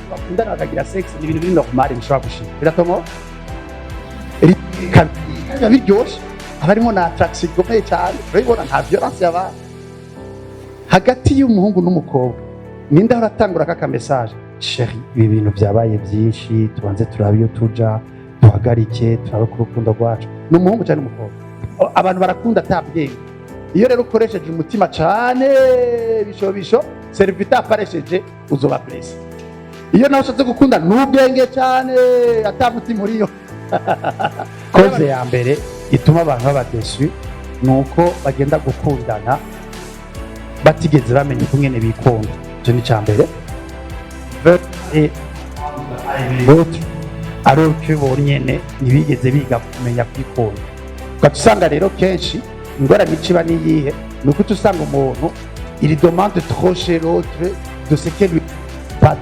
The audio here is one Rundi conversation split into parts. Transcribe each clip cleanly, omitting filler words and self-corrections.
Bakundana bakagira sex, ni ibintu biri normal, bishobora gushika, biratomo biba biryoshe, haba harimo na attraction ikomeye cyane. Urabibona, nta violence yabaye hagati y'umuhungu n'umukobwa. Ninde ahora atangura kaka message: "Chéri, ibi bintu byabaye byinshi, tubanze turabe iyo tuja, duhagarike turabe ku rukundo rwacu"? Ni umuhungu cyane n'umukobwa. Abantu barakunda ata bwenge. Iyo rero ukoresheje umutima cyane bishobisho, cerveau itakoresheje, uzoba blessé. Iyo nawe ushatse gukunda n'ubwenge cyane, ata mutima uriyo. Cause ya mbere ituma abantu baba déçus ni uko bagenda gukundana batigeze bamenya uko nyene bikunda. Icyo ni icya mbere. Et l'autre, alors que bo nyene ntibigeze biga kumenya kwikunda. Ugaca usanga rero kenshi ingorane ikiba niyihe? Ni uko uca usanga umuntu, il demande trop chez l'autre de ce que lui pas.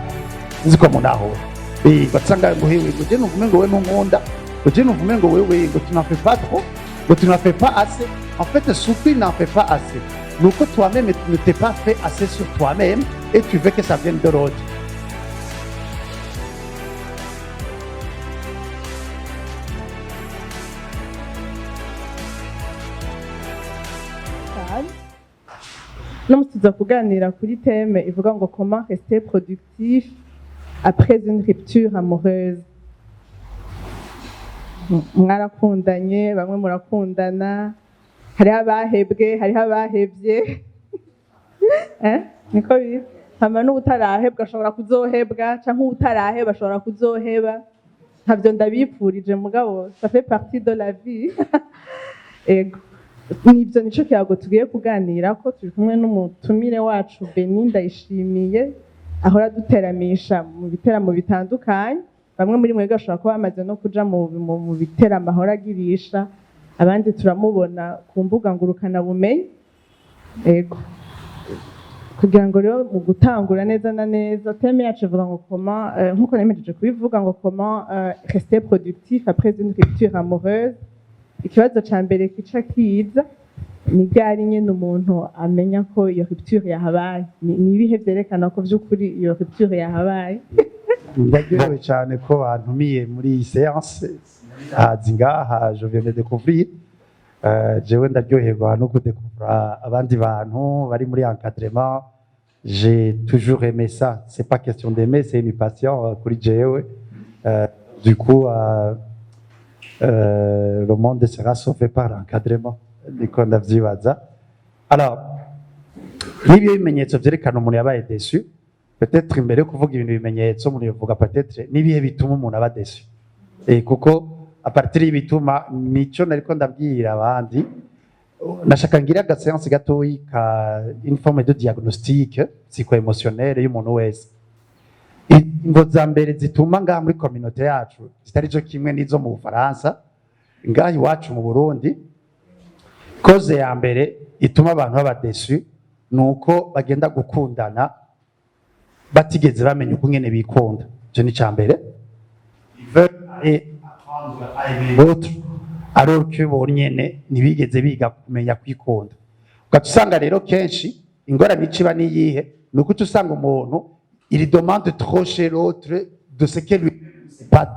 Nzi ko munahura. Ugaca usanga ngo: "Hewe," ngo: "je numva ngo we ntunkunda," ngo: "je numva ngo wewe," ngo: "tu n'en fais pas trop," ngo: "tu n'en fais pas assez." En fait, surtout, il n'en fait pas assez, ni uko toi-même tu ne t'es pas fait assez sur toi-même et tu veux que ça vienne de l'autre. Cyane no tuza kuganira kuri thème ivuga ngo "Comment rester productif après une rupture amoureuse". Mwarakundanye, bamwe murakundana, hariho abahebwe, hariho abahevye. Eh, niko biri. Hama n'uwutarahebwa ashobora kuzohebwa, canke uwutaraheba ashobora kuzoheba. Ntavyo ndabipfurije, mugabo ça fait partie de la vie. Ego, nivyo, nico kiyago tugiye kuganira ko turi kumwe n'umutumire wacu Beni Ndayishimiye, ahora duteramisha mu biteramo bitandukanye. Bamwe muri mwebwe bashobora kuba bamaze no kuja mu biteramo ahora agirisha, abandi turamubona ku mbuga ngurukanabumenyi. Ego, kugira ngo rero mu gutangura neza na neza, thème yacu ivuga ngo comment, nkuko nemejeje kubivuga, ngo "Comment rester productif après une rupture amoureuse". Ikibazo ca mbere kica kiza ni ryari nyene umuntu amenya ko iyo rupture yahabaye? Ni ibihe vyerekana ko vy'ukuri iyo rupture yahabaye? Ndaryohewe cyane ko bantumiye muri iyi séance. Hazi ngaha, je viens de découvrir. Jewe ndaryoherwa no kudécouvra abandi bantu bari muri encadrement. J'ai toujours aimé ça. C'est pas question d'aimer, c'est une passion kuri jewe. Du coup, le monde sera sauvé par l'encadrement, niko ndavyibaza. Alors, n'ibyo bimenyetso vyerekana umuntu yabaye déçu, peut-être imbere yo kuvuga ibintu bimenyetso, umuntu yovuga peut-être n'ibihe bituma umuntu aba déçu. Kuko à partir y'ibituma, nico nariko ndabwira abandi, nashaka ngira aga séance gatoyi ka une forme de diagnostic psycho-émotionnel y'umuntu wese. Imvo za mbere zituma ngaha muri communauté yacu zitari cyo kimwe n'izo mu Bufaransa, ngaha iwacu mu Burundi, cause ya mbere ituma abantu baba déçus ni uko bagenda gukundana batigeze bamenya uko nyene bikunda. Icyo ni icya mbere. Et l'autre, alors que bo nyene ntibigeze biga kumenya kwikunda. Ugaca usanga rero kenshi ingorane ikiba niyihe? Ni uko uca usanga umuntu, il demande trop chez l'autre de ce que lui pas.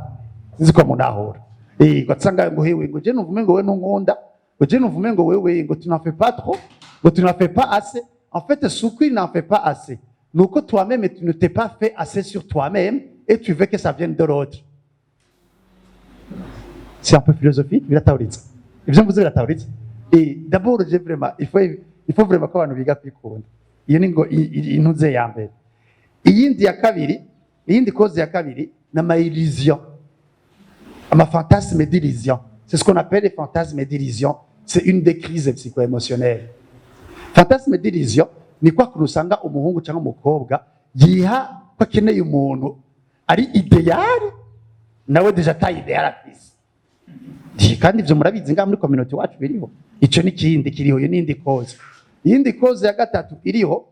Nzi ko munahura. Ugasanga ngo: "Hewe," ngo: "je numva ngo we ntunkunda," ngo: "je numva ngo wewe," ngo: "tu n'en fais pas trop," ngo: "tu n'en fais pas assez." En fait, surtout, il n'en fait pas assez, ni uko toi-même tu ne t'es pas fait assez sur toi-même et tu veux que ça vienne de l'autre. C'est un peu philosophique. Biratahuritse ibyo mvuze, biratahuritse. Et d'abord, je vraiment, il faut vraiment ko abantu biga kwikunda. Iyo ni ngo intuze ya mbere. Iyindi ya kabiri, iyindi cause ya kabiri ni ama illusion, ama fantasme d'illusion. C'est ce qu'on appelle les fantasmes d'illusion. C'est une des crises psycho-émotionnelles. Fantasme d'illusion ni kwa kuntu usanga umuhungu cyangwa umukobwa yiha ko akeneye umuntu ari idéal, nawe déjà ata idéal afise. Kandi ivyo murabizi, ngaha muri community wacu biriho. Ico ni kindi kiriho, iyo n'indi cause. Iyindi cause ya gatatu iriho,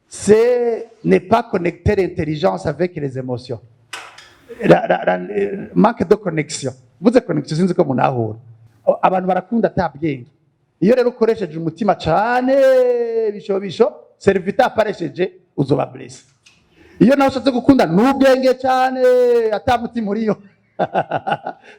c'est ne pas connecter l'intelligence avec les émotions, la manque de connexion. Mvuze connexion, sinzi ko munahura. Abantu barakunda ata bwenge. Iyo rero ukoresheje umutima cane bishobisho, cerveau itakoresheje, uzoba blessé. Iyo nawe ushatse gukunda n'ubwenge cyane, ata mutima uriyo.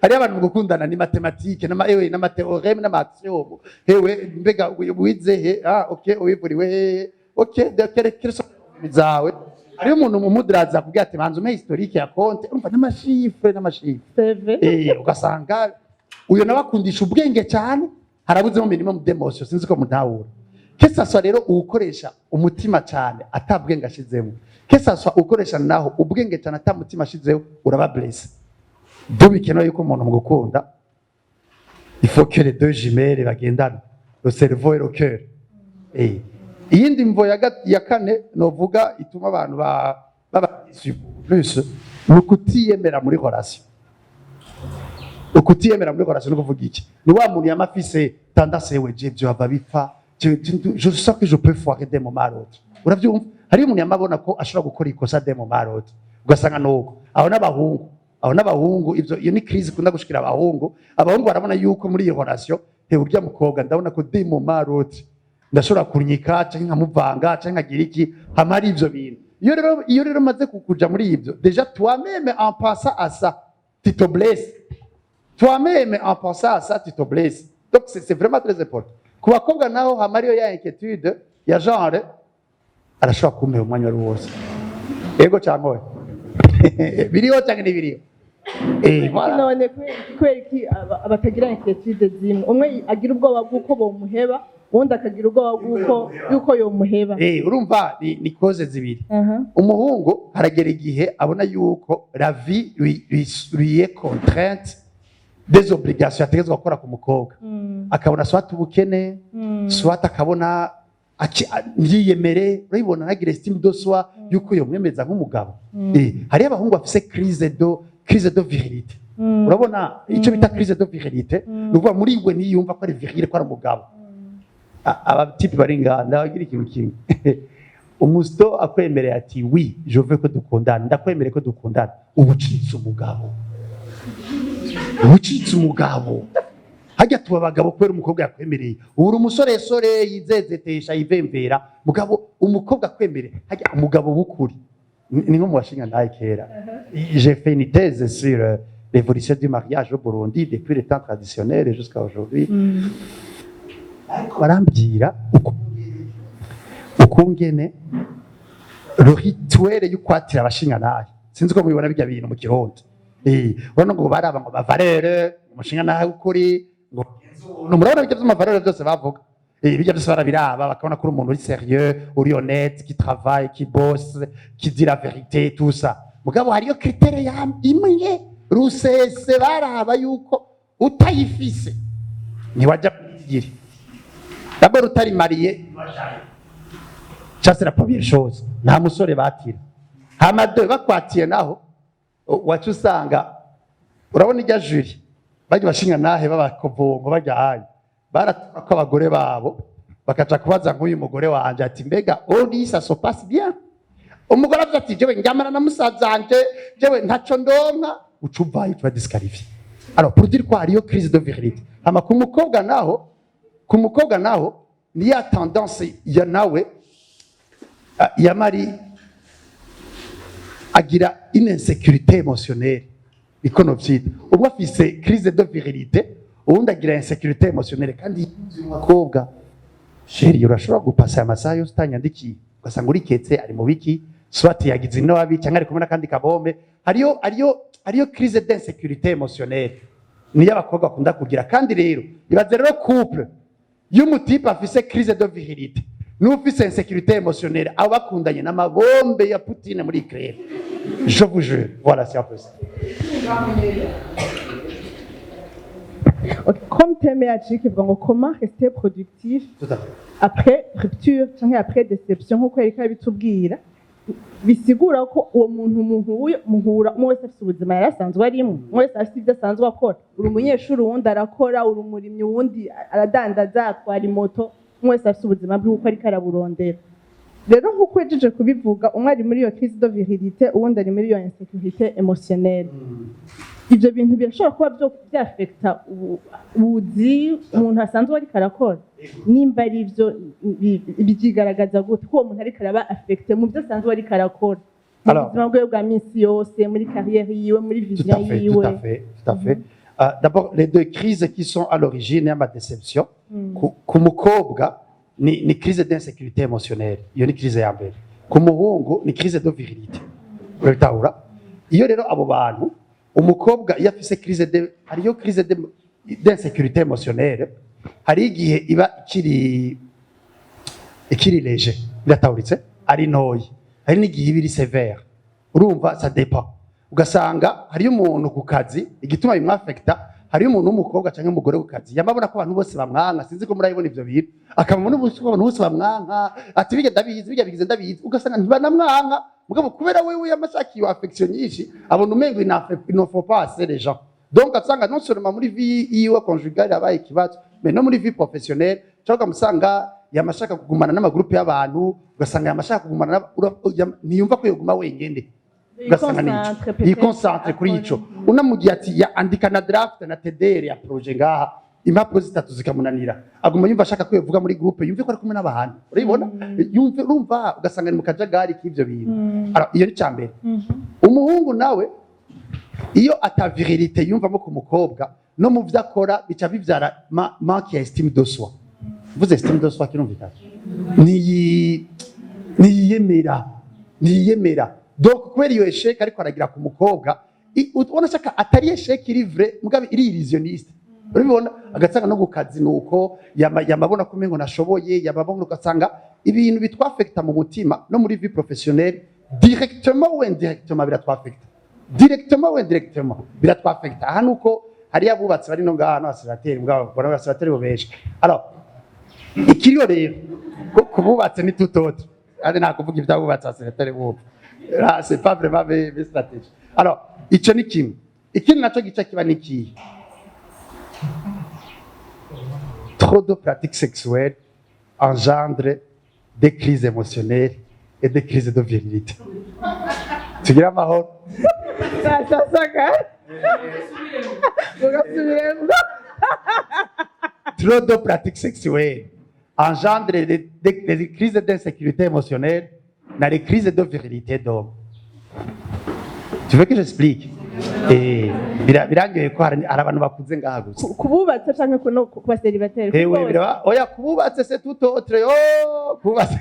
Hariyo abantu mu gukundana ni mathématiques n'ama ewe n'ama théorèmes n'ama axiomes. Hewe, mbega wize he? Ah, okay, wivuriwe hehe? Okay, de quelles sont zawe? Hariyo umuntu mumudiraza akubwira ati: "Banza umpe historique ya compte." Urumva n'ama chiffres n'ama chiffres. CV. Ugasanga uyo nawe akundisha ubwenge cyane, harabuzemo minimum d'émotion. Sinzi ko mutahura. Que ça soit rero uwukoresha umutima cyane ata bwenge ashizemo, que ça soit ukoresha naho ubwenge cyane ata mutima ashizeho, uraba blessé. Donc bikenewe yuko umuntu mu gukunda, il faut que les deux jumelles bagendana, le cerveau et le cœur. Iyindi mvo ya kane novuga ituma abantu baba plus ni ukutiyemera muri relation. Ukutiyemera muri relation ni ukuvuga iki? Ni wa muntu yama afise tendance: "Yewe, je byo hava bipfa, je sens que je peux foirer d'un moment à l'autre." Uravyumva, hariyo umuntu yama abona ko ashobora gukora ikosa d'un moment à l'autre, ugasanga nuko aho n'abahungu ivyo, iyo ni crise ikunda gushikira abahungu. Abahungu barabona yuko muri iyo relation: "He, urya mukobwa ndabona ko d'un moment à l'autre ndashobora kunyika, canke nkamuvanga, canke nkagira iki." Hama hari ivyo bintu. Iyo rero maze kukuja muri ivyo, déjà toi-même en pensant à ça, tu te blesses. Toi-même en pensant à ça, tu te blesses. Donc c'est vraiment très important. Ku bakobwa naho hama ariyo ya inquiétude ya genre: "Arashobora kumpera umwanya wari wose." Yego cyangwa oya? Biriho cyangwa ntibiriho? Voilà. None kubera iki batagira inquiétude zimwe? Umwe agira ubwoba bw'uko bomuheba, uwundi akagira ubwoba bw'uko yuko yomuheba. Urumva ni causes zibiri. Umuhungu haragera igihe abona yuko la vie lui est contrainte des obligations ategerezwa gukora ku mukobwa, akabona soit ubukene, soit akabona ntiyiyemere, urabibona, ntagire estime de soi yuko yomwemeza nk'umugabo. Hariyo abahungu bafise crise de virilité. Urabona icyo bita crise de virilité? Ni ukuvuga muri we ntiyumva ko ari viril, ko ari umugabo. Aba types bari ngaha, ndabagira ikintu kimwe: umusito akwemereye ati: "Oui, je veux ko dukundana, ndakwemereye ko dukundana," uba ucitse umugabo, uba ucitse umugabo. Hajya tuba abagabo kubera umukobwa yakwemereye. Ubu uri umusoresore yizezetesha, yivemvera, mugabo umukobwa akwemereye, hajya umugabo w'ukuri ni nko mu bashinga ntaye kera. J'ai fait une thèse sur l'évolution du mariage au Burundi depuis les temps traditionnels jusqu'à aujourd'hui. Ariko barambwira ukungene le rituel y'ukwatira abashingantahe, sinzi ko mubibona bijya bintu mu Kirundi. Urabona ngo baraba ngo ba valeurs, umushingantahe w'ukuri ngo no murabona bijya vy'ama valeurs byose bavuga. Bijya byose barabiraba, bakabona ko uri umuntu uri sérieux, uri honnête, qui travaille, qui bosse, qui dit la vérité, tout ça. Mugabo hariyo critère ya imwe rusese baraba yuko utayifise ntiwajya kugira. D'abord utari marié, ça c'est la première chose, nta musore batira. Hama deux, bakwatiye naho, waca usanga urabona ijya jury bajya bashinga nahe b'abakovongo bajya hanya baratura ko abagore babo bakaja kubaza nk'uyu mugore wanje ati: "Mbega ori, ça se passe bien?" Umugore avuze ati: "Jewe njyamana na musaza wanje, jewe ntaco ndonka," uca uvayo, uca disqualifié. Alors, pour dire quoi? Hariyo crise de virilité. Hama ku mukobwa naho ni ya tendance ya nawe ya mari agira une insécurité émotionnelle, niko novyita. Umwe afise crise de virilité, uwundi agira insécurité émotionnelle. Kandi uyu mukobwa: "Chéri, urashobora gupasa aya masaha yose utanyandikiye?" Ugasanga uriketse ari mu biki, soit yagize inabi cyangwa ari kumwe n'akandi kabombe. Hariyo crise d'insécurité émotionnelle, niyo abakobwa bakunda kugira. Kandi rero ibaze rero couple y'umu type afise crise de virilité n'ufise insécurité émotionnelle, abo bakundanye n'ama bombes ya Poutine muri Ukraine, je vous jure. Voilà, c'est un peu ça. Ok, comme thème yacu ikivuga ngo comment rester productif Tout à fait. après rupture canke après déception, nkuko yariko abitubwira, bisigura ko uwo muntu muhuye muhura, umwe wese afise ubuzima yari asanzwe arimwo, umwe wese afise ibyo asanzwe akora. Uri umunyeshuri, uwundi arakora, uri umurimyi, uwundi aradandaza, atwara imoto. Umwe wese afise ubuzima bwiwe uko ariko araburondera. Rero nk'uko uhejeje kubivuga, umwe ari muri iyo crise de virilité, uwundi ari muri iyo insécurité émotionnelle. Ibyo bintu birashobora kuba byo byafekita ubuzi umuntu asanzwe ariko arakora. Nimba ari byo, byigaragaza gute ko uwo muntu ariko araba affecté mu byo asanzwe ariko arakora? Mu Alors, buzima bwiwe bwa minsi yose, muri carrière yiwe, muri Tout vision à fait, tout yiwe? à fait, tout à fait. D'abord, les deux crises qui sont à l'origine ya ma déception, ku mukobwa ni crise d'insécurité émotionnelle, iyo ni crise ya mbere. Ku muhungu ni crise de virilité. Urabitahura? Iyo rero abo bantu, umukobwa iyo afise crise de, hariyo crise d'insécurité émotionnelle, hari igihe iba ikiri léger, biratahuritse, ari ntoyi, hari n'igihe iba iri sévère. Urumva, ça dépend. Ugasanga hariyo umuntu ku kazi, igituma bimwafekta, hariyo umuntu w'umukobwa cyangwa umugore ku kazi yamabona ko abantu bose bamwanka. Sinzi ko murabibona ivyo bintu, akabona ko abantu bose bamwanka, ati bijya ndabizi, bijya bigize ndabizi. Ugasanga ntibanamwanka, mugabo kubera wewe yamashakiye iyo affection nyinshi, abona umengo il ne faut pas assez les gens. Donc asanga non seulement muri vie yiwe conjugale yabaye ikibazo, mais no muri vie professionnelle, cyangwa ukamusanga yamashaka kugumana n'ama groupe y'abantu, ugasanga yamashaka kugumana ntiyumva ko yoguma wenyene. Ugasanga nico Yiconcentre peut-être, yiconcentre kuri ico. Unamugiye ati ya andika na draft na TDR ya projet ngaha, impapuro zitatu zikamunanira. Aguma yumva ashaka ko yovuga muri groupe, yumve ko ari kumwe n'abantu, urabibona, yumve, urumva, ugasanga ni mu kajagari k'ivyo bintu. Alors, iyo ni cambere. Umuhungu nawe, iyo ata virilité yumvamo ku mukobwa, no mu vyo akora bica bivyara manque ya estime de soi. Mvuze estime de soi, kirumvikana, niyemera, niyemera. Donc kubera iyo échec ariko aragira ku mukobwa, ubona shaka atari échec iri vrai, mugabe iri illusionniste, urabibona. Agasanga no ku kazi nuko yamabona ko umengo nashoboye, yamabona. Ugasanga ibintu bitwafekta mu mutima no muri vie professionnelle, directement ou indirectement biratwafekta, directement ou indirectement biratwafekta. Aha nuko hariyo abubatsi bari no ngaha n'abasilateri, mugabo bona abasilateri bo benshi. Alors, ikiriyo rero kububatse ni tout autre, kandi nta kuvuga iby'abubatsi, abasilateri bubu. Là, c'est pas vraiment mes stratégies. Alors, ico ni kimwe. Ikindi naco gica kiba ni ikihe? Trop de pratiques sexuelles engendre des crises émotionnelles et des crises de virilité. Tugira amahoro. Sasaka mugasubiremo. Trop de pratiques sexuelles engendre des crises d'insécurité émotionnelle dans les crises de virilité d'homme. Tu veux que j'explique? Birangiye ko hari abantu bakuze ngaha gusa. Kububatse canke no ku ba célibataires? Ewe, biraba, oya, kububatse c'est tout autre. Yo, kububatse.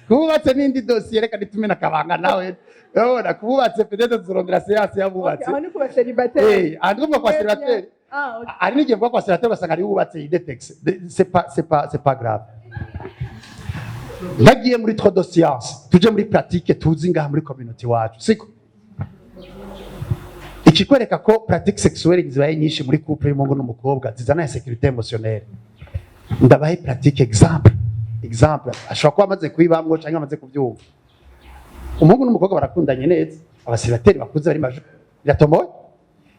Kububatse n'indi dossier, reka nitumena akabanga nawe. Urabona, kububatse peut-être tuzorondera séance y'abubatse. Aho ni ku ba célibataires. Eh, ahandi kuvuga kwa célibataire. Ah, ok. Hari n'igihe mvuga kwa célibataire, ugasanga ari wubatse yidétecte. C'est pas grave. Ntagiye muri trop de science, tuje muri pratique tuzi ngaha muri community wacu, siko? Ikikwereka ko pratique sexuelle zibaye nyinshi muri couple y'umuhungu n'umukobwa zizana insécurité émotionnelle, ndabahe pratique exemple. Ashobora kuba amaze kuyibamwo cyangwa amaze kubyumva. Umuhungu n'umukobwa barakundanye neza, abasiribateri bakuze bari majeur, biratomoye.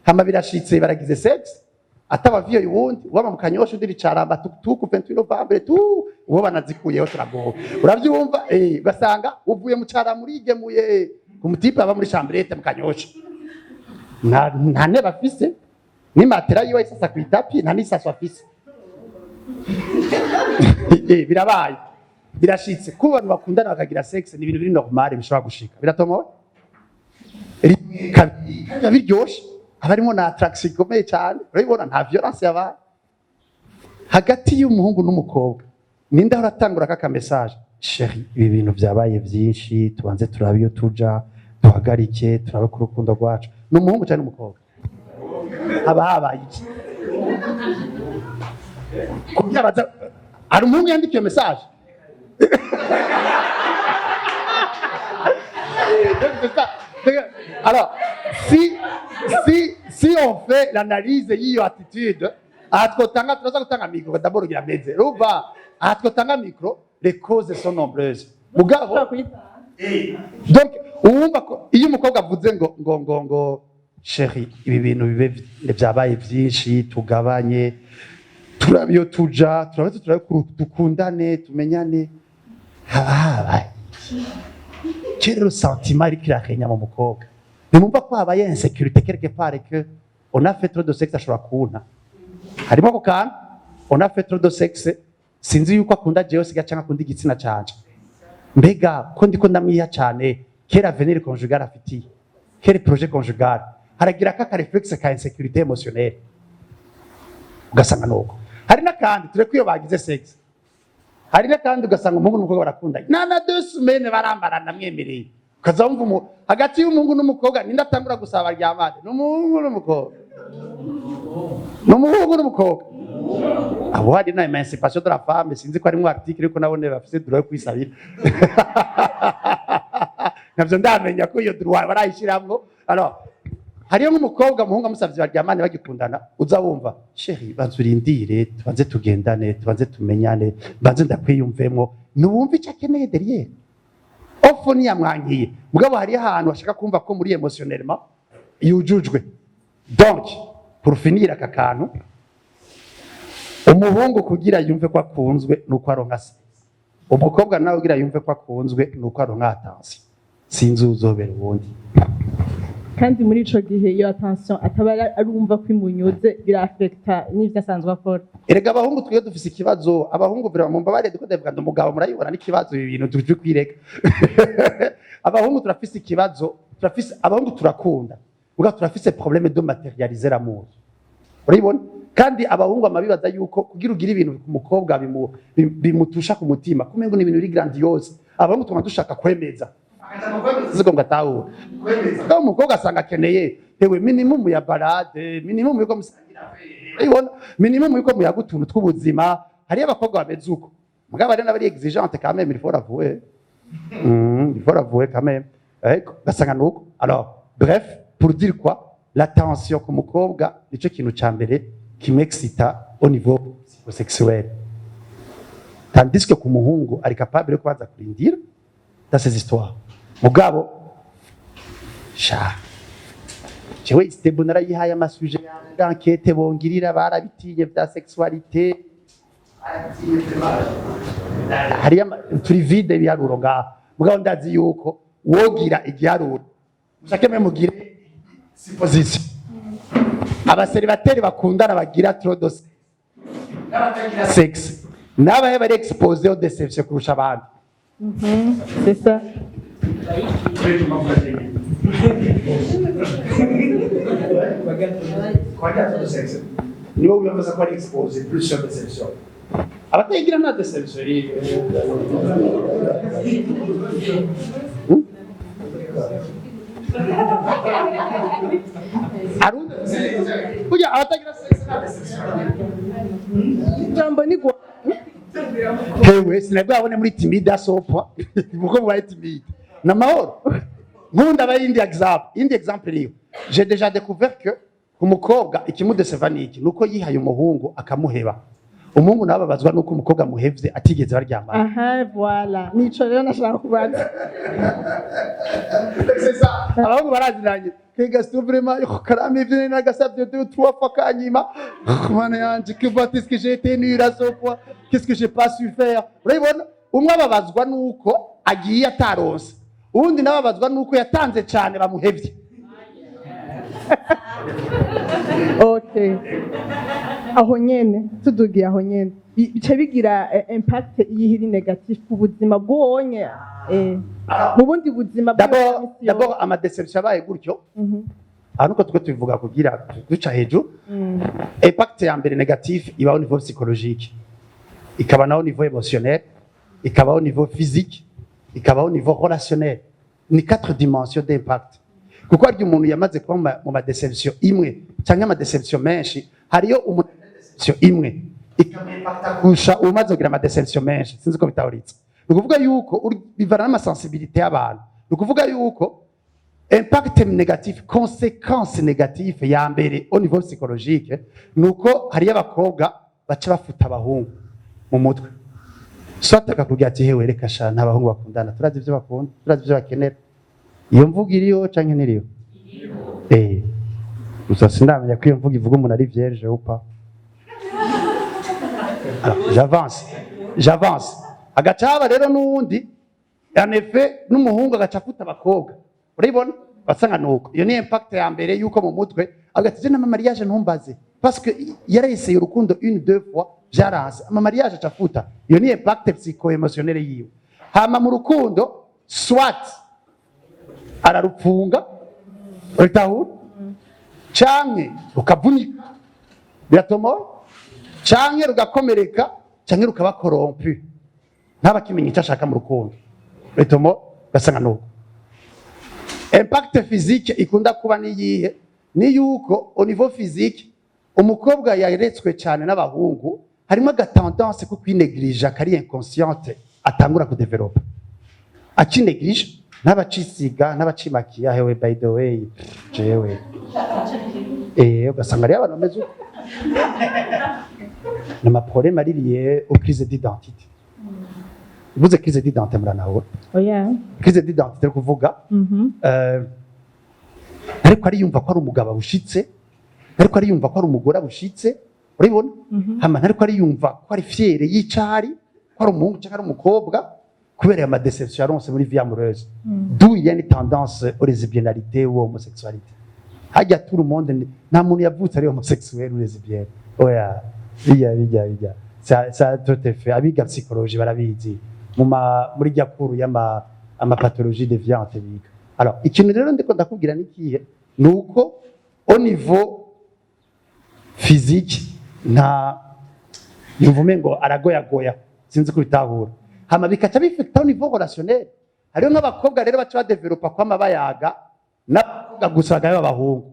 Hama birashitse, baragize sexe, ataba viyo uwundi waba mu Kanyosha, undi ricaramba tuku 28 novembre tu uwo banazikuyeho, turagowe, urabyumva. Ugasanga uvuye mu carama urigemuye ku mu type aba muri chambrette mu Kanyosha, nta ntebe afise, n'imatera yiwe isasa ku itapi, nta n'isaso afise. Birabaye, birashitse kuba abantu bakundana bakagira sexe, ni ibintu biri normal, bishobora gushika, biratomowe. Rimwe, kabiri, biba biryoshe, haba harimo na attraction ikomeye cyane, urabibona, nta violence yabaye hagati y'umuhungu n'umukobwa. Ninde ahora atangura kaka message: "Chéri, ibi bintu byabaye byinshi, tubanze turabe iyo tuja, duhagarike, turabe ku rukundo rwacu"? Ni umuhungu cyangwa n'umukobwa? Haba habaye iki kugira baza? Hari umuhungu yandika iyo message. Donc, c'est ça. Alors, si on fait l'analyse y'iyo attitude, aha twotanga, turaza gutanga micro d'abord ugira meze, urumva, aha twotanga micro, les causes sont nombreuses, mugabo Ushobora kuyita. Donc uwumva ko iyo umukobwa avuze ngo "Chéri, ibi bintu bibe byabaye byinshi, tugabanye, turabe iyo tuja, turabe dukundane, tumenyane", haba habaye iki? Rero sentiment iriko irakenya mu mukobwa, nimumva ko habaye insécurité quelque part et que on a fait trop de sexe, ashobora kunta. Harimo ako kantu, on a fait trop de sexe, sinzi yuko akunda jewe siga canke akunda igitsina canje. Mbega ko ndiko ndamwiha cyane, quel avenir conjugal afitiye, quel projet conjugal? Haragira ka réflexe ka insécurité émotionnelle, ugasanga nuko. Hari n'akandi tureko, iyo bagize sexe, hari n'akandi ugasanga umuhungu n'umukobwa barakundanye, na 2 semaines barambarana, mwemereye, ukaza wumva hagati y'umuhungu n'umukobwa ninde atangura gusaba baryamane? Ni umuhungu n'umukobwa? Ni umuhungu n'umukobwa. Abo hari na émancipation de la femme, sinzi ko harimwo article, ariko nabone bafise droit yo kwisabira. Navyo ndamenya ko iyo droit barayishiramwo. Alors hariyo nk'umukobwa, umuhungu amusavye baryamane bagikundana, uza wumva: "Chéri, banza urindire, tubanze tugendane, tubanze tumenyane, banze ndakwiyumvemwo." Ntiwumva ico akeneye derrière. Ofo ntiyamwankiye, mugabo hariyo ahantu ashaka kumva ko muri émotionnellement yujujwe. Donc pour finir, aka kantu, umuhungu kugira yumve ko akunzwe nuko aronka se, umukobwa nawe kugira yumve ko akunzwe nuko aronka attention. Sinzi uzobera uwundi. Kandi muri ico gihe iyo attention ataba arumva ko imunyuze, birafekta n'ivyo asanzwe akora. Erega abahungu twiyo dufise ikibazo. Abahungu vraiment, mumbabarire, ndiko ndavuga ndi umugabo, murayibona n'ikibazo. Ibi bintu tuje kwireka. Abahungu turafise ikibazo, turafise, abahungu turakunda, muga turafise problème de matérialiser l'amour, urabibona? Kandi abahungu amabibaza yuko kugira ugire ibintu ku mukobwa bimutusha ku mutima, kumengo ni ibintu biri grandiose. Abahungu tuma dushaka kwemeza ziko ngo atahure. Kandi umukobwa asanga akeneye hewe minimum ya balade, minimum yuko musangira, urabibona, minimum yuko muyaga utuntu tw'ubuzima. Hariyo abakobwa bameze uko, mugabo hari n'abari exigente quand même, il faut l'avouer. Il faut l'avouer quand même. Ariko gasanga nuko. Alors bref, pour dire quoi? L'attention ku mukobwa nico kintu ca mbere kimexcita au niveau psychosexuel, tandis que ku muhungu ari capable yo kubanza kurindira dans ces histoires. Mugabo sha jewe ISTEEBU narayihaye ama sujets d'enquête bongirira, barabitinye vya sexualité, barabitinye vraiment. Hariyo turi vide ibiharuro ngaha, mugabo ndazi yuko wogira igiharuro mushake mwe mugire supposition, aba célibataires bakundana bagira trop de sexe n'abatagira sexe, n'abahe bari exposé aux déceptions kurusha abandi? C'est ça. Nibo wiyemeza ko ari exposé plus sur déception. Abatayigira nta déception iri. Burya abatagira sexe nta déception. Ijambo ni gwa. Hewe, sinabwabone muri timide asopwa kuko mubaye timide namahoro. Nkunda aba yindi exemple, indi exemple iriyo. J'ai déjà découvert que umukobwa ikimudeseva ni iki? Nuko yihaye umuhungu akamuheba. Umuhungu nawe ababazwa nuko umukobwa amuhevye atigeze baryamana. Aha, voilà, nico rero nashaka kubaza. C'est ça. Abahungu barazinanye kega c'est vraiment karame ivyo nagasavye deux trois fois kanyima. Mana yanje, que va est-ce que j'ai été nul à ce point? Qu'est-ce que j'ai pas su faire? Urabibona, umwe ababazwa nuko agiye ataronse, uwundi nawe ababazwa nuko yatanze cane bamuhevye. Okay, aho nyene tudugiye, aho nyene bica bigira impact iyihiri négatif ku buzima bw'uwonye mu bundi buzima bwiwe bwa D'abord, misi yose. d'abord ama déception abaye gutyo, aha nuko tuko tubivuga kugira duca hejuru. Impact ya mbere négatif iba au niveau psychologique, ikaba naho niveau émotionnel, ikaba au niveau physique, ikaba au niveau relationnel. Ni quatre dimensions d'impact, kuko harya umuntu yamaze kuba mu ma déception imwe cyangwa ama déception menshi, hariyo umuntu déception imwe ikamu kurusha umaze kugira ama déception menshi. Sinzi ko bitahuritse. Ni ukuvuga yuko bivana n'ama sensibilité y'abantu. Ni ukuvuga yuko impact négatif, conséquence négative ya mbere au niveau psychologique nuko hariyo abakobwa baca bafuta abahungu mu mutwe, soit akakubwira ati: "Hewe, reka sha, nta bahungu bakundana, turazi ibyo bakunda, turazi ibyo bakenera." Iyo mvugo iriyo canke ntiriyo? Gusa sindamenya ko iyo mvugo ivuga umuntu ari vierge ou pas. Alors, j'avance, j'avance. Agaca haba rero n'uwundi, en effet, n'umuhungu agaca afuta abakobwa, urabibona, basanga nuko. Iyo ni impact ya mbere yuko mu mutwe avuga ati: "Je n'ama mariage ntumbaze", parce que yarayeseye urukundo une, deux fois, byaranse, ama mariage aca afuta. Iyo ni impact psycho-émotionnel yiwe. Hama mu rukundo, soit ararupfunga, uritahura, canke rukavunika, biratomoye, canke rugakomereka, canke rukaba corrompu, ntabakimenya icyo ashaka mu rukundo. Ritomo ugasanga nuko impact physique ikunda kuba niyihe? Ni yuko au niveau physique, umukobwa yaretswe cyane n'abahungu, harimo aga tendance ko kwinégligea kari inconsciente, atangura kudevelopa akinéglige, ntabacisiga, ntabacimakiya. Hewe, by the way, jewe ugasanga hariyo abantu bameze uko, ni ama problèmes ari lié aux crises d'identité. Uvuze crise d'identité, muranahura? Oya. Crise d'identité, kuvuga ariko ariyumva ko ari umugabo abushitse, ariko ariyumva ko ari umugore abushitse, urabibona? Hama ntariko ariyumva ko ari fier y'icari, ko ari umuhungu cyangwa ari umukobwa, kubera aya ma déceptions yaronse muri vie amoureuse, d'où il y a une tendance aux lesbiennalité ou homosexualité. Hajya tout le monde nta muntu yavutse ari homosexuel ou lesbienne, oya. Bijya bijya bijya ça ça tout à fait, abiga psychologie barabizi, mu ma muri rya cours y'ama ama pathologie déviante biga. Alors, ikintu rero ndiko ndakubwira ni kihe? Ni uko au niveau physique nta yumva umengo aragoyagoya, sinzi ko bitahura. Hama bikaca bifekta au niveau relationnel. Hariho nk'abakobwa rero baca badevelopa kwama bayaga n'abakobwa gusa, bagaba abahungu.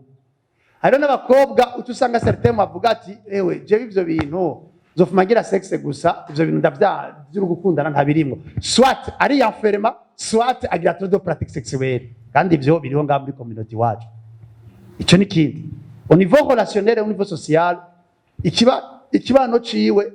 Hariho n'abakobwa uca usanga certains bavuga ati: "Ewe, jewe ivyo bintu nzofuma ngira sexe gusa, ivyo bintu ndavya vy'uri gukundana ntabirimwo." Soit ari enferma, soit agira trop de pratique sexuelle, kandi ivyo biriho ngaha muri communauté iwacu. Ico ni kindi. Au niveau relationnel, au niveau social, ikiba ikibano ciwe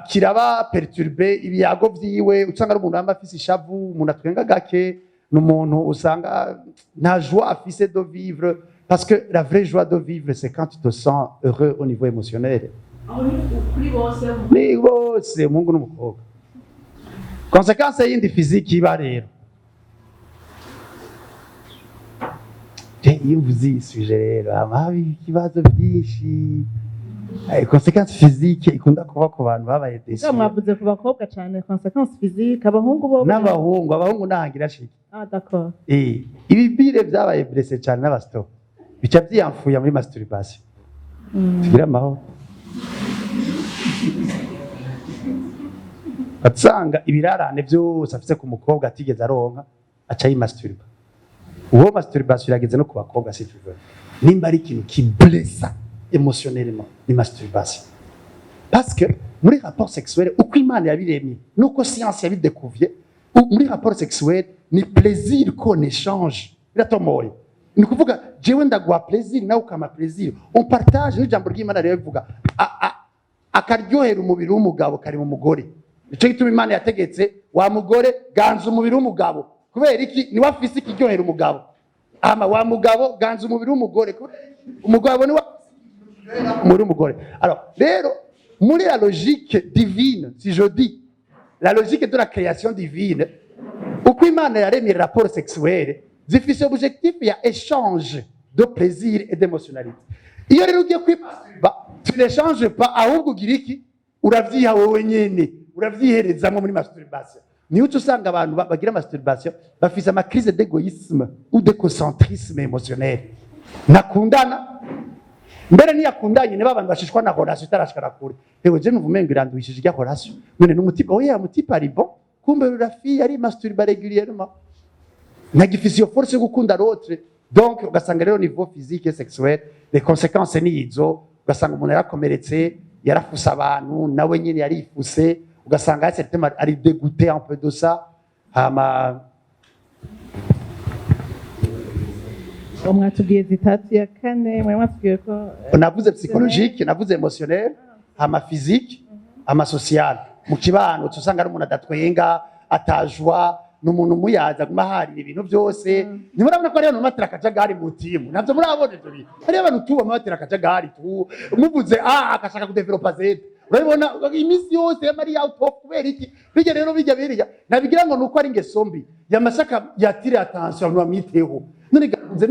kiraba perturbé. Ibiyago vyiwe usanga ari umuntu yamba afise ishavu, umuntu atwenga gake, ni umuntu usanga nta joie afise de vivre, parce que la vraie joie de vivre, c'est quand tu te sens heureux au niveau émotionnel. Aho ni kuri bose? Ni bose, umuhungu n'umukobwa. Conséquence yindi physique iba rero, iyo mvuze iyi sujet rero hama haba ibibazo byinshi. Conséquence physique ikunda kuba ku bantu babaye déçus. Mwavuze ku bakobwa cyane, conséquence physique, abahungu bo? N'abahungu, abahungu ntahangira shiki. Ah, d'accord. Ibibire byabaye blessé cyane n'abasito bica byiyamfuya muri masturbation. Tugire amahoro. Asanga ibirarane byose afise ku mukobwa atigeze aronka, aca yimasturba. Uwo masturbation irageze no ku bakobwa, si tu veux. Nimba ari ikintu qui blessa émotionnellement, ni masturbation, parce que muri rapport sexuel, uko Imana yabiremye nuko science yabidécouvriye, muri rapport sexuel ni plaisir qu'on échange. Biratomoye, ni kuvuga jewe ndaguha plaisir, nawe ukampa plaisir, on partage. N'ijambo ry'Imana rero rivuga akaryohera umubiri w'umugabo kari mu mugore. Nico gituma Imana yategetse wa mugore: "Ganza umubiri w'umugabo." Kubera iki? Niwe afise ikiryohera umugabo. Ama wa mugabo, ganza umubiri w'umugore. Umugabo niwe umubiri w'umugore. Alors rero, muri la logique divine, si je dis la logique de la création divine, uko Imana yaremye rapport sexuel, zifise objectif ya échange de plaisir et d'émotionnalité. Iyo rero ugiye kwimasturba, tu n'échanges pas, ahubwo ugira iki? Uravyiha wowe nyene, uravyiherezamwo muri masturbation. Niyo uca usanga abantu bagira masturbation bafise ama crise d'égoïsme ou d'égocentrisme émotionnel. Ntakundana mbere, ntiyakundanye niba abantu bashishwa na relation itarashikana kure. Ewe, je numva umengo iranduhishije irya relation, none n'umutype, oya, umutype ari bon, kumbe la fille ari masturba régulièrement, ntagifise iyo force yo gukunda l'autre. Donc ugasanga rero niveau physique et sexuel, les conséquences ni izo. Ugasanga umuntu yarakomeretse, yarafuse abantu, nawe nyene yarifuse, ugasanga certainement ari dégoûté un peu de ça. Hama Mwatubwiye zitatu, ya kane mwari mwatubwiye ko Navuze psychologique, navuze émotionnel, hama physique, hama social. Mu kibano uca usanga ari umuntu adatwenga, atajwa, ni umuntu umuyaza, aguma aharira ibintu byose. Ntimurabona ko hariyo abantu batera akajagari mu timu? Ntabyo murabona ivyo bintu? Hariyo abantu tubona batera akajagari tu, muvuze a akashaka kudevelopa z, urabibona iminsi yose yamari out of. Kubera iki? Bijya rero bijya biriya nabigira ngo nuko ari ingeso mbi yamashaka yatire attention, abantu bamwiteho. None gakunze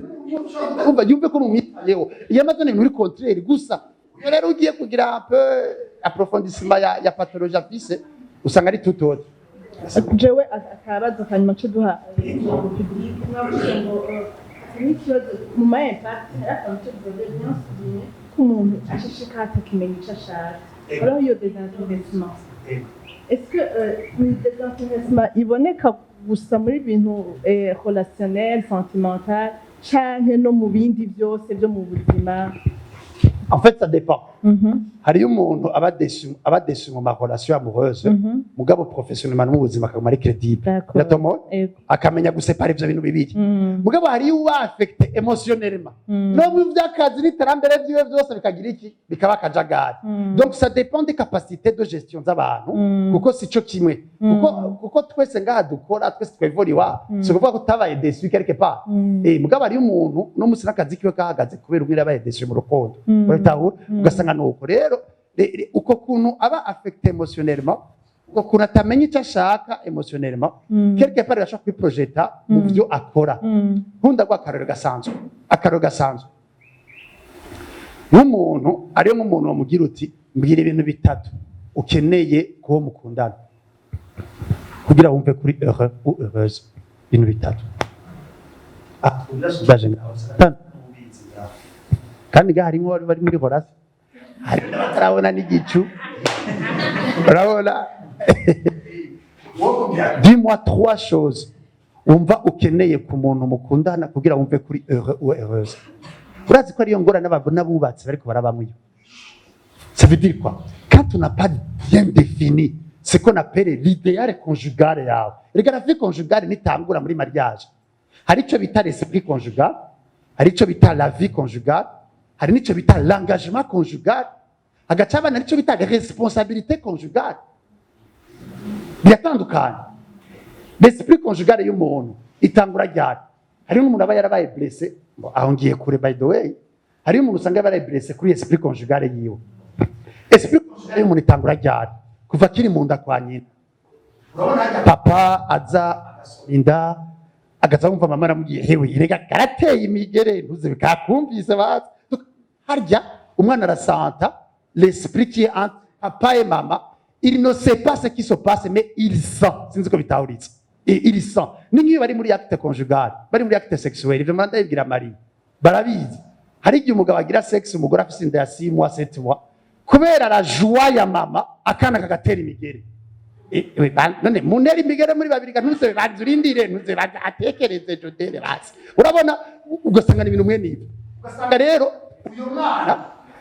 umva yumve ko mumwitayeho, iyo amaze ni muri contraire gusa. Iyo rero ugiye kugira un peu approfondissement ya pathologie afise, usanga ari tout autre. Jewe akabazo kanyuma nce duha public. Mwavuze ngo hari ikibazo mu ma impact, hari akantu cyo tuvuze bien souligner ko umuntu ashishikara atakimenya ico ashaka. Hariho iyo désintéressement. Est-ce que une désintéressement iboneka gusa muri bintu relationnel, sentimental, canke no mu bindi byose byo mu buzima? En fait, ça dépend. Hariyo umuntu aba déçu mu ma relation amoureuse, mugabo professionnellement no mu buzima akaguma ari crédible. Biratomoye. Akamenya gusepara ivyo bintu bibiri. Mugabo hariyo uba affecté émotionnellement no mu vy'akazi n'iterambere vyiwe vyose bikagira iki, bikaba akajagari. Donc ça dépend des capacités de gestion z'abantu, kuko sico kimwe, kuko twese ngaha dukora, twese twevoriwa, si ukuvuga ko utabaye déçu quelque part. Mugabo hariyo umuntu no musi n'akazi kiwe kahagaze kubera umwe yabaye déçu mu rukundo. Urabitahura? Ugasanga nuko rero uko kuntu aba affecté émotionnellement, uko kuntu atamenya icyo ashaka émotionnellement, quelque part irashobora kwiprojeta mu byo akora. Nkunda guha akarorero gasanzwe, akarorero gasanzwe nk'umuntu, ariyo nk'umuntu wamugira uti: "Mbwira ibintu bitatu ukeneye kuwo mukundana kugira wumve kuri heureux ou heureuse." Ibintu bitatu. Ah, ndaje ngaho satani ubizi ngaho. Kandi ngaho harimo bari muri relation, hari n'abatarabona n'igicu. Urabona, dis-moi trois choses wumva ukeneye ku muntu mukundana kugira wumve kuri heureux ou heureuse. Urazi ko ariyo ngorane n'abubatsi bariko barabamwo iyo. Ça veut dire quoi? Quand on n'a pas bien défini ce qu'on appelle l'idéal conjugal yawe. Rega la vie conjugale nitangura muri mariage. Hari ico bita l'esprit conjugal, hari ico bita la vie conjugale, hari n'ico bita l'engagement conjugal, hagaca abana n'ico bita les responsabilités conjugales. Biratandukanye. L'esprit conjugal y'umuntu itangura ryari? Hari n'umuntu aba yarabaye blessé. Bon, aho ngiye kure, by the way. Hari umuntu usanga yarabaye blessé kuri esprit conjugal yiwe. Esprit conjugal y'umuntu itangura ryari? Kuva akiri mu nda kwa nyina. Urabona harya papa aza agasoma inda, agaza wumva mama aramubwiye: "Hewe, rega karateye imigere, ntuze bikakumvise." Baza harya umwana arasanta l'esprit qui est entre papa et mama. Il ne sait pas ce qui se passe, mais il sent. Sinzi ko bitahuritse. Il sent. Ni nk'iyo bari muri acte conjugal, bari muri acte sexuel. Ivyo manda ndabibwira Marie, barabizi. Hari igihe umugabo agira sexe, umugore afise inda ya 6 mois, 7 mois, kubera la joie ya mama, akana kagatera imigere. None munera imigere muri babiri ga, ntuze banze urindire, ntuze banze atekereze jodere basi. Urabona, ugasanga ni ibintu mwe nibyo. Ugasanga rero uyu mwana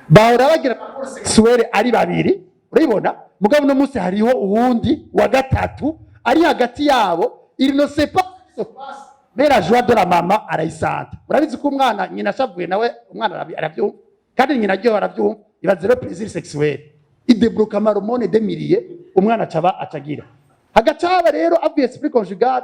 bahora bagira rapport sexuelle ari babiri, urabibona, mugabo uno munsi hariho uwundi wa gatatu ari hagati yabo. Il ne sait pas ce qui se passe, mais la joie de la mama arayisanta. Urabizi ko umwana nyina ashavuye nawe umwana arabyumva, kandi nyina aryoha arabyumva. Ibaze rero plaisir sexuel idébloque ama hormones des milliers, umwana acaba acagira hagaca haba rero avuye esprit conjugal.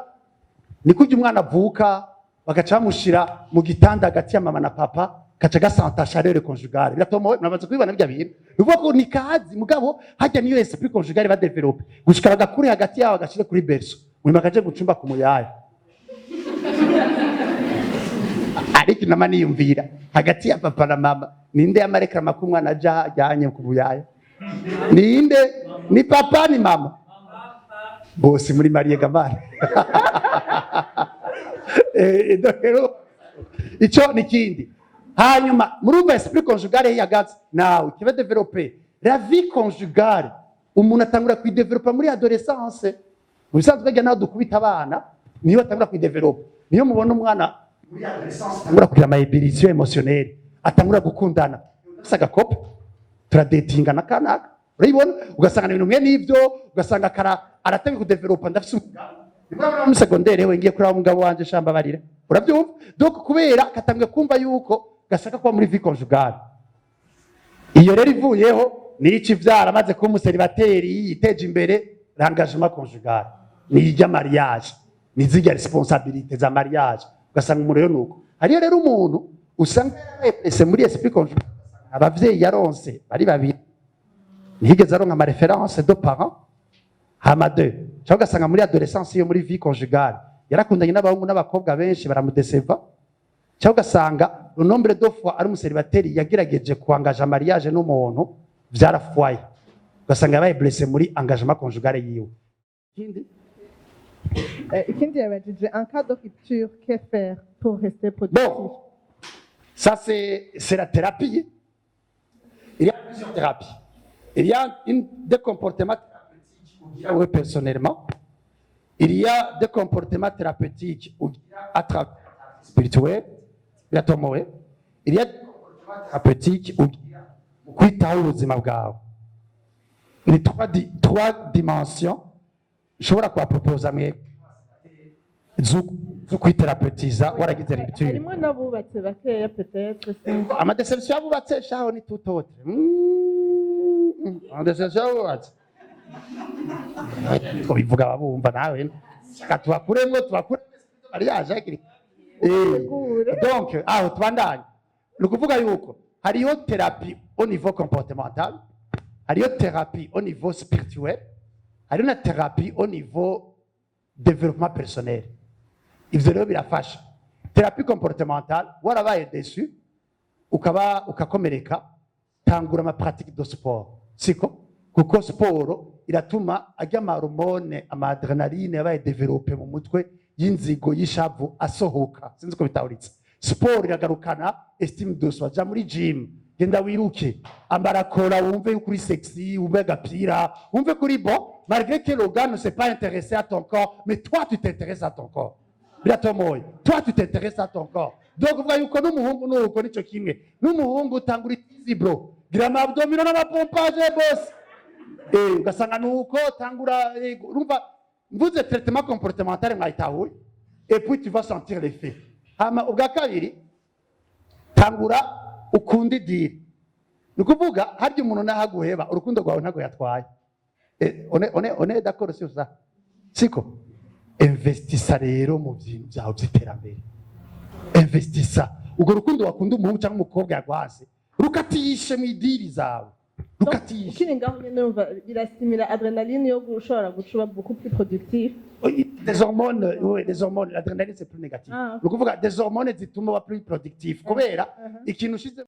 Ni kurya umwana avuka bagaca bamushira mu gitanda hagati ya mama na papa, kaca gasanta chaleur conjugale. Biratomowe, muramaze kubibona bijya bintu bivuga ko ni kazi. Mugabo hajya niyo esprit conjugale ba développe gushika bagakure hagati yabo, agashire kuri berceau, munyuma kaje gucumba ku muyaya. Ariko inama niyumvira, hagati ya papa na mama, ninde yamarekrama ko umwana aja ajyanye ku muyaya? Ninde? Ni papa, ni mama? Bose muri mariye gamara. Donc rero ico ni kindi. Hanyuma murumva esprit conjugale yahagaze nawe kiba développé. La vie conjugale umuntu atangura kuyidevelopa muri adolescence. Mu bisanzwe ajya naho dukubita abana, niyo atangura kuyidevelopa. Niyo mubona umwana muri adolescence atangura kugira ama ébullition émotionnelle, atangura gukundana, afise agakope, turadetinga na kanaka, urabibona, ugasanga ibintu mwe n'ibyo, ugasanga kara aratangiye kudevelopa: "Ndafise umugabo." Nibwo muri secondaire we ngiye kuraba umugabo wanje shamba barira, urabyumva? Donc kubera katangiye kumva yuko gashaka kuba muri vie conjugale. Iyo rero ivuyeho, nico ivyara amaze kuba umuseribateri yiteje imbere, l'engagement conjugal ni ijya mariage, ni zirya responsabilité za mariage. Ugasanga umuntu rero nuko hariyo rero umuntu usanga yarabaye muri esprit conjugal, abavyeyi yaronse bari babiri, ntiyigeze aronka ama référence de parents. Hama deux, cyangwa ugasanga muri adolescence yo muri vie conjugale yarakundanye n'abahungu n'abakobwa benshi, baramudeseva. Cyangwa ugasanga le nombre de fois ari umuseribateri yagerageje kuangaja mariage n'umuntu vyarafwaye, ugasanga yabaye blessé muri engagement conjugale yiwe. Ikindi Ikindi yabajije: en cas de rupture, que faire pour rester productif? Bon, ça c'est la thérapie. Il y a plusieurs thérapies. Il y a des comportements thérapeutiques ugira wewe personnellement. Il y a des comportements thérapeutiques ugira à travers spirituel, biratomowe. Il y a des comportements thérapeutiques ugira mu kwitaho ubuzima bwawe. Ni trois dimensions nshobora kubapropoza mwebwe zo kwiterapeutiza waragize rupture. Harimo n'abubatse bakeya, peut-être, sinzi. Ama déception y'abubatse shaho ni tout autre. Ama déception y'abubatse bivuga babumva nawe, shaka tubakuremwo mariage hakiri. Tegure. Donc aho tubandanye, ni ukuvuga yuko hariho thérapie au niveau comportemental, hariho thérapie au niveau spirituel, hariho na thérapie au niveau développement personnel. Ivyo rero birafasha. Thérapie comportementale: warabaye déçu, ukaba ukakomereka, tangura ama pratique de sport, siko? Kuko siporo iratuma ajya ama hormones, ama adrénaline yabaye développé mu mutwe y'inzigo, y'ishavu, asohoka. Sinzi ko bitahuritse. Siporo iragarukana estime de soi. Ja muri gym, genda wiruke, ambara kora, wumve yuko uri sexy, wumve agapira, wumve ko uri bon malgré que le gars ne s'est pas intéressé à ton corps, mais toi tu t'intéresses à ton corps. Biratomoye, toi tu t'intéresses à ton corps. Donc uvuga yuko n'umuhungu nuko nico kimwe, n'umuhungu utangura itizi, bro, gira ama abdominaux n'ama pompage, boss. Ugasanga nuko tangura. Urumva mvuze traitement comportemental, mwayitahuye, et puis tu vas sentir l'effet. Hama ubwa kabiri, tangura ukunda idiri. Ni ukuvuga harya umuntu nahaguheba, urukundo rwawe ntago yatwaye. On est d'accord sur ça, siko? Investisa rero mu bintu byawe by'iterambere. Investisa urwo rukundo wakunda umuhungu cyangwa umukobwa yagwase, rukatishe mu idiri zawe, rukatishe. Ukiri ngaho nyene, urumva birastimula adrénaline yo gushobora gucuba beaucoup plus productif. Des hormones, oui, des hormones. L'adrénaline, c'est plus négatif. Ah. Ni ukuvuga des hormones zituma uba plus productif kubera ikintu ushize.